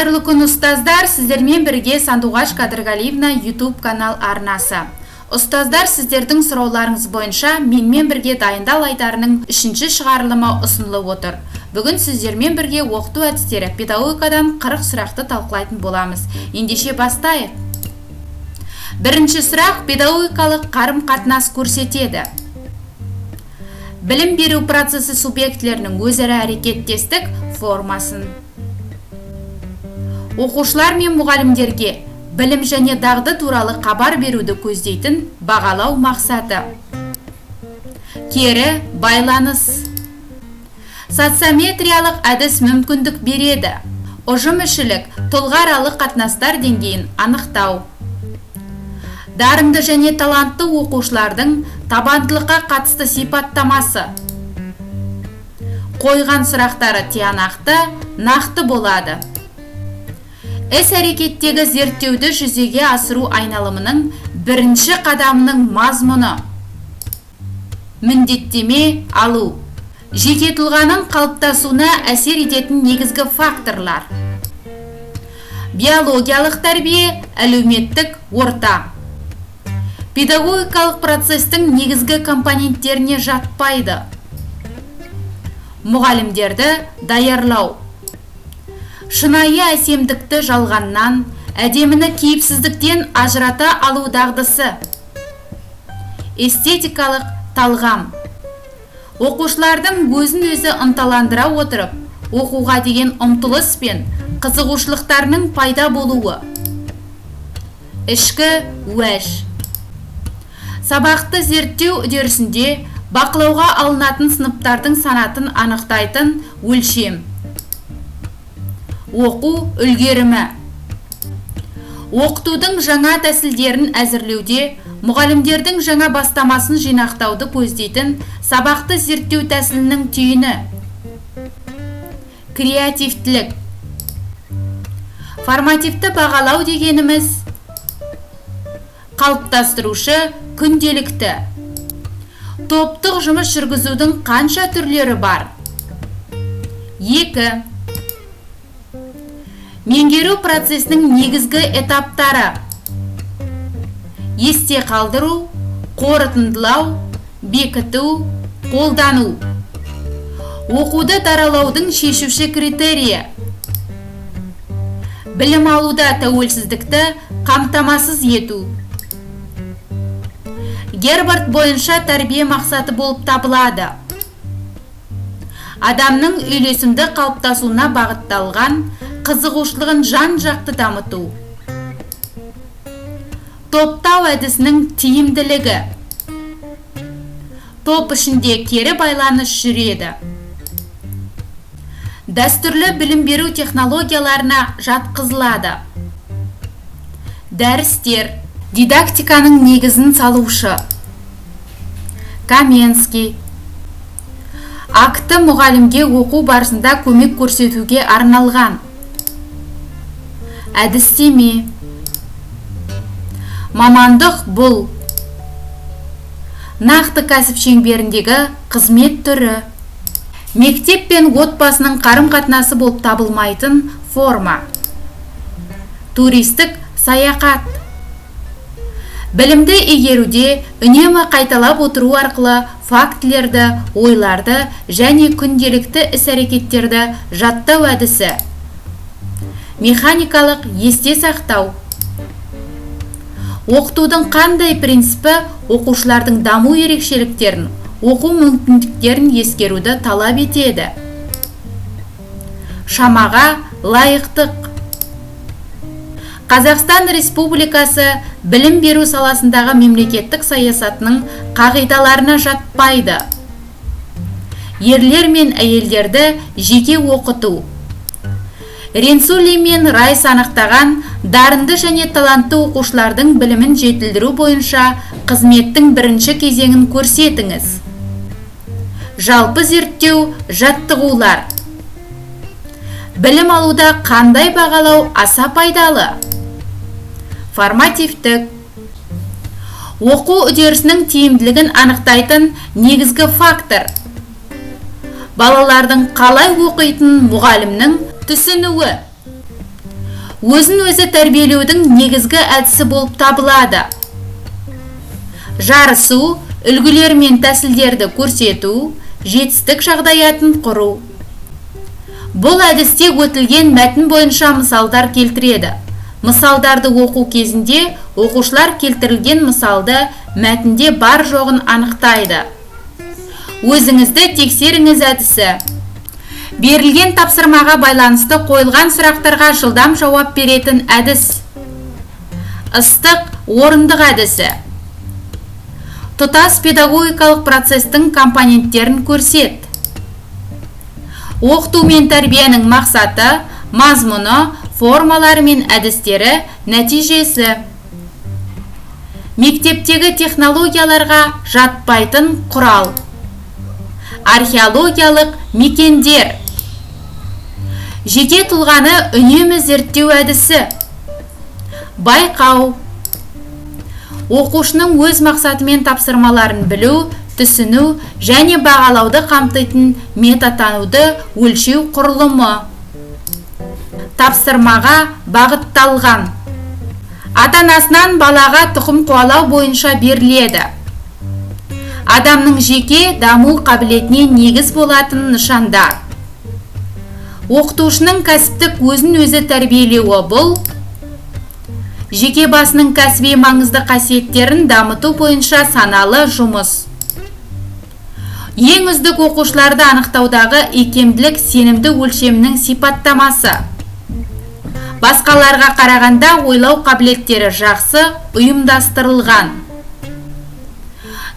Қайырлы күн, ұстаздар! Сіздермен бірге Сандуғаш Қадырғалиевна YouTube канал арнасы. Ұстаздар, сіздердің сұрауларыңыз бойынша «Менімен бірге дайындал» айдарының үшінші шығарылымы ұсынылып отыр. Бүгін сіздермен бірге оқыту әдістері, педагогикадан 40 сұрақты талқылайтын боламыз. Ендеше бастайық. Бірінші сұрақ: педагогикалық қарым-қатынас көрсетеді. Білім беру процесі субъектілерінің өзара әрекеттестік формасын. Оқушылар мен мұғалімдерге білім және дағды туралы хабар беруді көздейтін бағалау мақсаты. Кері байланыс. Социометриялық әдіс мүмкіндік береді. Ұжымішілік, тұлғааралық қатынастар деңгейін анықтау. Дарынды және талантты оқушылардың табандылыққа қатысты сипаттамасы. Қойған сұрақтары тиянақты, нақты болады. Іс-әрекеттегі зерттеуді жүзеге асыру айналымының бірінші қадамының мазмұны. Міндеттеме алу. Жеке тұлғаның қалыптасуына әсер ететін негізгі факторлар. Биологиялық тәрбие, әлеуметтік орта. Педагогикалық процестің негізгі компоненттеріне жатпайды. Мұғалімдерді даярлау. Шынайы әсемдікті жалғаннан, әдеміні кейіпсіздіктен ажырата алу дағдысы. Эстетикалық талғам. Оқушылардың өзін өзі ынталандыра отырып, оқуға деген ұмтылыс пен қызығушылықтарының пайда болуы. Ішкі уәж. Сабақты зерттеу үдерісінде бақылауға алынатын сыныптардың санатын анықтайтын өлшем. Оқу үлгерімі. Оқытудың жаңа тәсілдерін әзірлеуде мұғалімдердің жаңа бастамасын жинақтауды көздейтін сабақты зерттеу тәсілінің түйіні. Креативтілік. Формативті бағалау дегеніміз. Қалыптастырушы күнделікті. Топтық жұмыс жүргізудің қанша түрлері бар? Екі. Меңгеру процесінің негізгі этаптары. Есте қалдыру, қорытындылау, бекіту, қолдану. Оқуды даралаудың шешуші критерийі. Білім алуда тәуелсіздікті қамтамасыз ету. Гербарт бойынша тәрбие мақсаты болып табылады. Адамның үйлесімді қалыптасуына бағытталған қызығушылығын жан-жақты дамыту. Топтау әдісінің тиімділігі. Топ ішінде кері байланыс жүреді. Дәстүрлі білім беру технологияларына жатқызылады. Дәрістер. Дидактиканың негізін салушы. Коменский. Акті мұғалімге оқу барысында көмек көрсетуге арналған. Әдістеме. Мамандық бұл. Нақты кәсіп шеңберіндегі қызмет түрі. Мектеп пен отбасының қарым-қатынасы болып табылмайтын форма. Туристік саяхат. Білімді игеруде үнемі қайталап отыру арқылы фактілерді, ойларды және күнделікті іс-әрекеттерді жаттау әдісі. Механикалық есте сақтау. Оқытудың қандай принципі оқушылардың даму ерекшеліктерін, оқу мүмкіндіктерін ескеруді талап етеді? Шамаға лайықтық. Қазақстан Республикасы білім беру саласындағы мемлекеттік саясатының қағидаларына жатпайды. Ерлер мен әйелдерді жеке оқыту. Ренцули мен Райс анықтаған дарынды және талантты оқушылардың білімін жетілдіру бойынша қызметтің бірінші кезеңін көрсетіңіз. Жалпы зерттеу жаттығулар. Білім алуда қандай бағалау аса пайдалы? Формативтік. Оқу үдерісінің тиімділігін анықтайтын негізгі фактор. Балалардың қалай оқитынын мұғалімнің түсінуі. Өзін-өзі тәрбиелеудің негізгі әдісі болып табылады. Жарысу, үлгілер мен тәсілдерді көрсету, жетістік жағдаятын құру. Бұл әдісте өтілген мәтін бойынша мысалдар келтіреді. Мысалдарды оқу кезінде оқушылар келтірілген мысалды мәтінде бар жоғын анықтайды. Өзіңізді тексеріңіз әдісі. Берілген тапсырмаға байланысты қойылған сұрақтарға жылдам жауап беретін әдіс. Ыстық орындық әдісі. Тұтас педагогикалық процестің компоненттерін көрсет. Оқыту мен тәрбиенің мақсаты, мазмұны, формалары мен әдістері, нәтижесі. Мектептегі технологияларға жатпайтын құрал. Археологиялық мекендер. Жеке тұлғаны үнемі зерттеу әдісі. Байқау. Оқушының өз мақсаты мен тапсырмаларын білу, түсіну және бағалауды қамтитын метатануды өлшеу құрылымы. Тапсырмаға бағытталған. Ата-анасынан балаға тұқым қуалау бойынша беріледі. Адамның жеке даму қабілетіне негіз болатын нышандар. Оқытушының кәсіптік өзін-өзі тәрбиелеуі бұл жеке басының кәсіби маңызды қасиеттерін дамыту бойынша саналы жұмыс. Ең үздік оқушыларды анықтаудағы икемділік сенімді өлшемінің сипаттамасы. Басқаларға қарағанда ойлау қабілеттері жақсы ұйымдастырылған.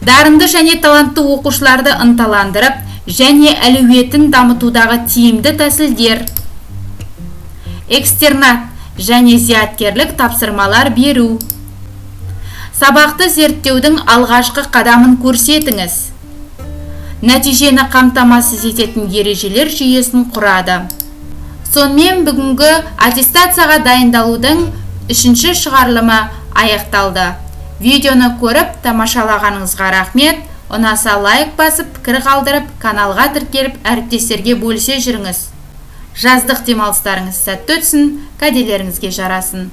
Дарынды және талантты оқушыларды ынталандырып және әлеуетін дамытудағы тиімді тәсілдер. Экстернат және зияткерлік тапсырмалар беру. Сабақты зерттеудің алғашқы қадамын көрсетіңіз. Нәтижені қамтамасыз ететін ережелер жүйесін құрады. Сонымен бүгінгі аттестацияға дайындалудың 3-ші шығарылымы аяқталды. Видеоны көріп, тамашалағаныңызға рахмет. Ұнаса лайк басып, пікір қалдырып, каналға тіркеліп, әріптестерге бөлісе жүріңіз. Жаздық демалыстарыңыз сәтті өтсін, кәделеріңізге жарасын.